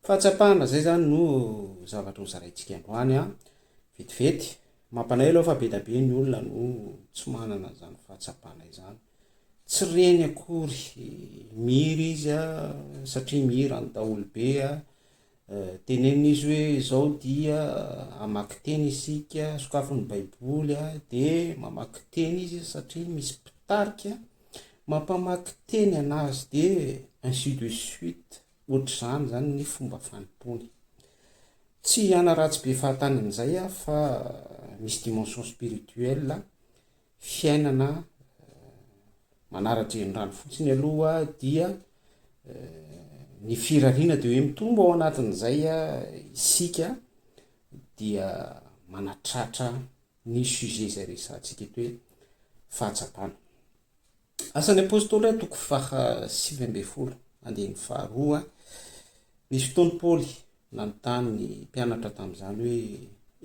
Fahatsapana, izay izany no zavatra ho zaraintsika androany an, vetivety. Mampalahelo aho fa be dia be ny olona no tsy manana an'izany fahatsapana izany. Tsy reny akory, mihira izy an, satria mihira ny daholobe an, tenenina izy hoe izao dia hamaky teny isika, sokafy ny baiboly an, dia mamaky teny izy satria misy mpitarika mampamaky teny an'azy, dia ainsi de suite. Ohatr'izany izany ny fomba fanompoany. Tsy hanaratsy be fahatany an'izay aho fa misy dimension spirituelle, fiainana manara-drenirano fotsiny aloha dia ny firariana dia hoe mitombo ao anatin'izay isika dia manatratra ny sujet izay resahantsika eto hoe fahatsapana. Asan'ny Apôstôly toko faha 19 andininy faharoa, nisy fotoana Paoly nanontany ny mpianatra tamin'izany hoe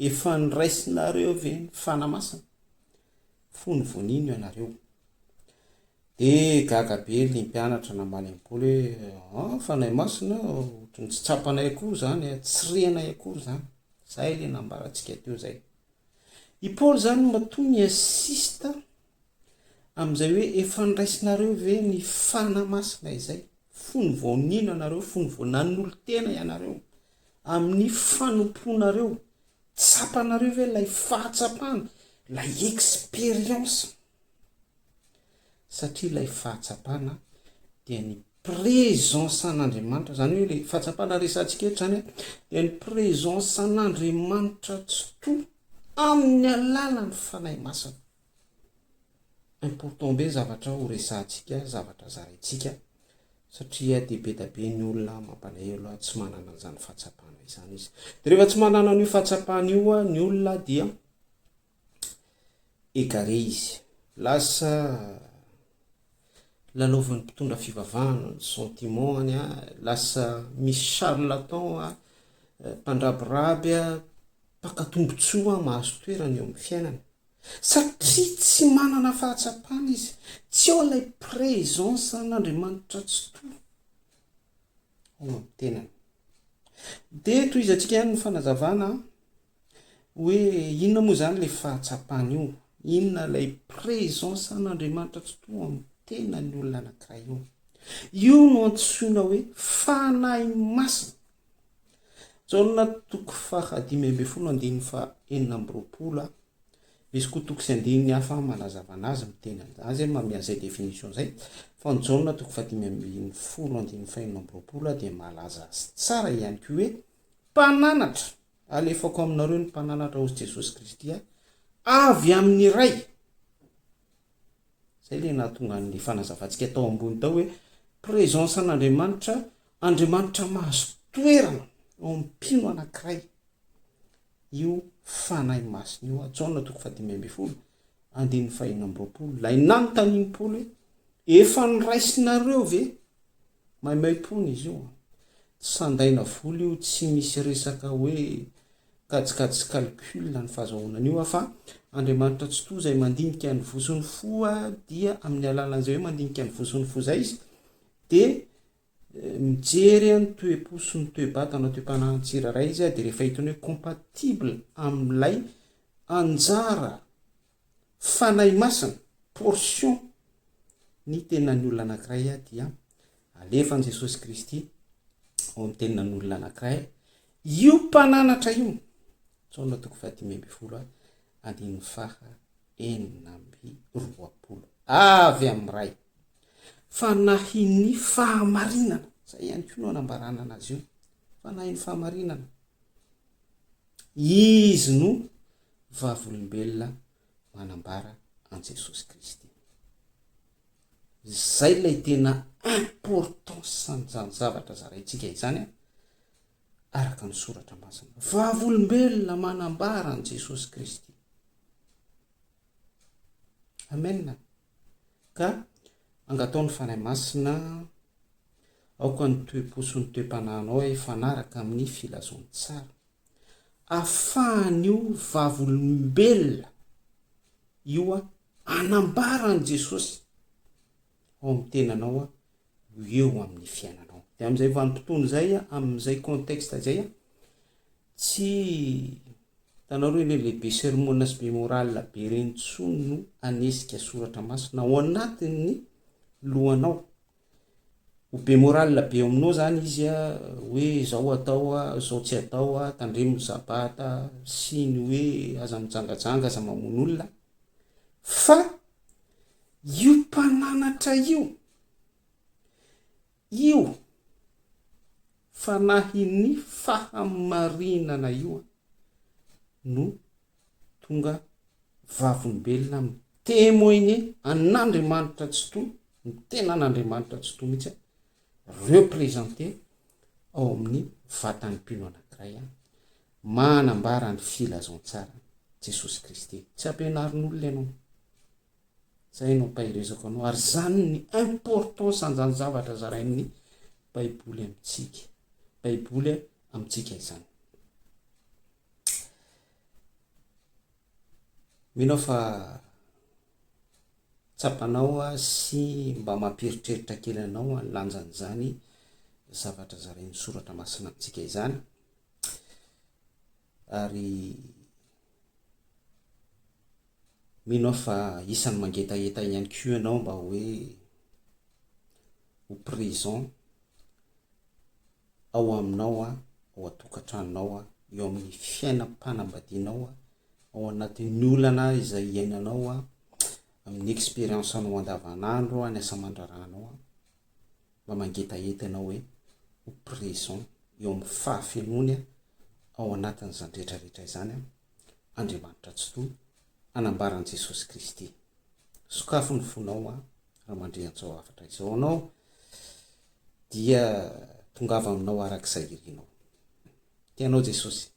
efa niraisinareo ve ny Fanahy Masina fony vao nino ianareo? Dia gaga be ny mpianatra namaly an'i Paoly hoe ah, Fanahy Masina ohatran'ny tsy tsapanay akory izany, tsy renay akory izany. Izay ilay nambarantsika teo izay. I Paoly izany matoa mi-insiste amin'izay hoe efa niraisinareo ve ny Fanahy Masina izay fony vao nino ianareo, fony vao nanolo-tena ianareo amin'ny fanompoanareo, tsapanareo ve ilay fahatsapana, ilay expérience? Satria ilay fahatsapana dia ny présence an'Andriamanitra, izany hoe ilay fahatsapana resahantsika eto izany dia ny présence an'Andriamanitra tsitoha amin'ny alalan'ny Fanahy Masina. Important be zavatra ho resahantsika, zavatra zaraintsika satria dia be da be ny olona mampalahelo tsy manana an'izany fahatsapana izany izy. Dia rehefa tsy manana an'io fahatsapana io ny olona dia Égaré izy. Lasa lalaovin'ny mpitondra fivavahana ny sentiment-ny, lasa misy charlatan, mpandrabiraby, mpaka tombotsoa mahazo toerana eo amin'ny fiainany. Satria tsy manana fahatsapana izy, tsy ao ilay présence an'Andriamanitra Tsitoha ao amin'ny tenany. Dia tohizantsika ihany ny fanazavana. Hoe inona moa izany ilay fahatsapana io? Inona ilay présence an'Andriamanitra tsitoha amin'ny tenan'ny olona anankiray io? Io no antsoina hoe Fanahy Masina. Jaona toko faha 15 andininy faha 26 Misy koa toko sy andininy hafa manazava anazy miteny an'izany, manome an'izay définition izay. Fa ny Jaona toko faha 15 andininy faha 26 dia mahalaza azy tsara ihany koa hoe Mpananatra, alefako aminareo ny Mpananatra hozy Jesosy Kristy avy amin'ny Ray. Zay le nahatonga ny fanazavantsika tao ambony tao hoe présence an'Andriamanitra, Andriamanitra mahazo toerana ao amin'ny mpino anankiray io Fanahy Masina io. Jaona toko faha-15 andininy faha-26 ilay nanontanian'i Paoly hoe efa noraisinareo ve Maimaimpoana izy io an. Tsy sandaina vola io, tsy misy resaka hoe kajikajy sy calcul ny fahazahoana an'io an, fa Andriamanitra Tsitoha izay mandinika ny voa sy ny fo dia amin'ny alalan'izay hoe mandinika ny voa sy ny fo izay izy dia mijery ny toe-po sy ny toe-batana, toe-panahin'ny tsirairay izy dia rehefa hitany hoe compatible amin'ilay anjara Fanahy Masina, portion, ny tenan'ny olona anankiray dia alefan'i Jesosy Kristy ao amin'ny tenan'olona anankiray io mpananatra io. Jaona toko faha-15 andininy faha 26. Avy amin'ny Ray. Fanahin'ny fahamarinana. Izay ihany koa no anambarana anazy io. Fanahin'ny fahamarinana. Izy no vavolombelona manambara an'i Jesosy Kristy. Izay ilay tena importance an'izany zavatra zaraintsika izany araka ny soratra masina. Vavolombelona manambara an'i Jesosy Kristy. Amen. Ka angatao ny Fanahy Masina aoka ny toe-po sy ny toe-panahinao hifanaraka amin'ny filazantsara. Afahan'io vavolombelona io hanambara an'i Jesosy ao amin'ny tenanao ho eo amin'ny fiainanao. Dia amin'izay vanim-potoana izay, amin'izay contexte izay, tsy hitanao ireny hoe le be sermona sy be morale be ireny intsony no hanesika soratra masina ao anatin'ny lohanao. Ho be morale be eo aminao zany izy hoe zao atao, zao tsy atao, tandremo ny sabata sy ny hoe aza mijangajanga, aza mamono olona. Fa io mpananatra io, io fanahin'ny fahamarinana io no tonga vavolombelona mi-temoigner an'Andriamanitra Tsitoha, ny tenan'Andriamanitra Tsitoha mihitsy, representer ao amin'ny vatan'ny mpino anankiray, manambara ny filazantsara Jesosy Kristy. Tsy ampianarin'olona ianao. Zay no ampaherezako anao ary zany ny importance an'izany zavatra zarain'ny baiboly amintsika. Baiboly amintsika izany. Mino aho fa tsapanao sy mba mampieritreritra kely anao ny lanjan'izany zavatra zarain'ny soratra masina amintsika izany. Ary mino aho fa isan'ny mangetaheta ihany koa ianao mba hoe ho présent ao aminao, ao an-tokantranonao, eo amin'ny fiainam-panambadianao, ao anatin'ny olana izay iainanao, amin'ny expérience-nao andavanandro, ny asa aman-draharahanao, mba mangetaheta ianao hoe ho présent eo amin'ny fahafenoany ao anatin'izany rehetra rehetra izany Andriamanitra Tsitoha hanambara an'i Jesosy Kristy. Sokafy ny fonao raha mandre an'izao hafatra izao anao dia tongava aminao araka izay irinao. Tianao Jesosy.